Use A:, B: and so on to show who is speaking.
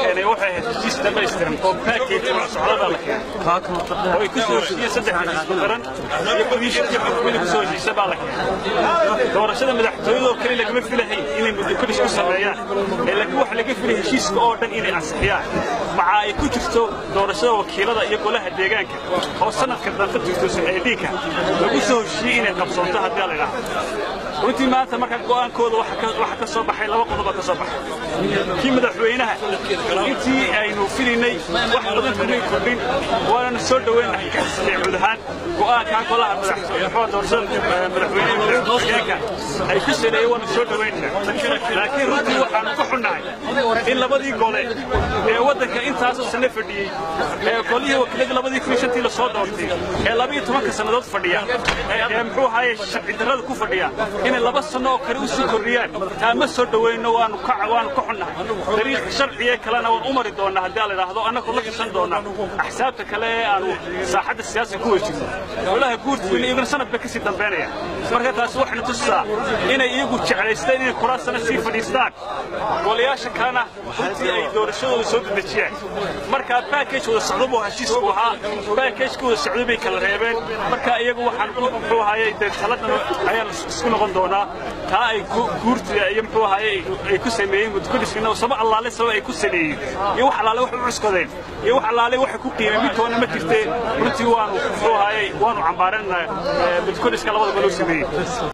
A: Keenay waxay ahayd heshiis dhamaystiran oo package wada socda baa la keenay, oo ay ku soo heshiiyeen saddexda xisbi qaran iyo komishinkii xukuumadda ku soo heshiisa baa la keenay. Doorashada madaxtooyada oo kale lagama filahayn inay muddo kordhis ku sameeyaan, ee laakiin waxa laga filay heshiiska oo dhan inay ansixiyaan, maca ay ku jirto doorashada wakiilada iyo golaha deegaanka oo sanadka dambe 2018ka lagu soo heshiiyey inay qabsoonto haddii la idhaahdo. Runtii maanta marka go'aankooda waxa ka soo baxay laba qodob baa ka soo baxay. Kii madaxweynaha intii aynu filaynay wax badan kumay kordhin, waananu soo dhoweynahay guud ahaan go'aankaa golaha madaxweynaha doorashada madaxweynaha madaxweynaha ay ku saleeyeen, waanu soo dhoweynaa. Laakiin runtii waxaanu ka xunnahay in labadii gole ee waddanka intaasoo sano fadhiyey, ee golihii wakiilada 2005-tii la soo doortay ee 12-ka sannadood fadhiya ee muxuu ahaaye sharci darrada ku fadhiya, inay 2 sano oo kale u sii kordhiyaan. Taa ma soo dhoweyno, waanu ka xunnahay. Dariiq sharciye kalena waan u mari doonnaa haddii la idhaahdo, annagoo la tashan doonnaa axsaabta kale ee aanu saaxadda siyaasiga ku wejigno. Golaha guurtiina iyaguna sanad bay kasii dambeynaya. Marka taasi waxayna tusaa inay iyagu jeclaysteen inay kuraasana sii fadhiistaan, golayaasha kalena runtii ay doorashadooda soo dedejiyaan. Marka package wada socdo buu heshiisku ahaa, package-ka wada socdo bay kala reebeen. Marka iyagu waxaan muxuu ahaayey dee taladan ayaan isku noqon doonaa taa ay guurtida iyo muxuu ahaayey ay ku sameeyeen muddo sabab allaale sabab ay ku saleeyeen iyo wax allaale wax u cuskadeen iyo wax allaale waxay ku qiimeen midkoona ma jirtee. Runtii waanu muxuu ahaayey waanu cambaaranaa muddo labada gol u sameeyey.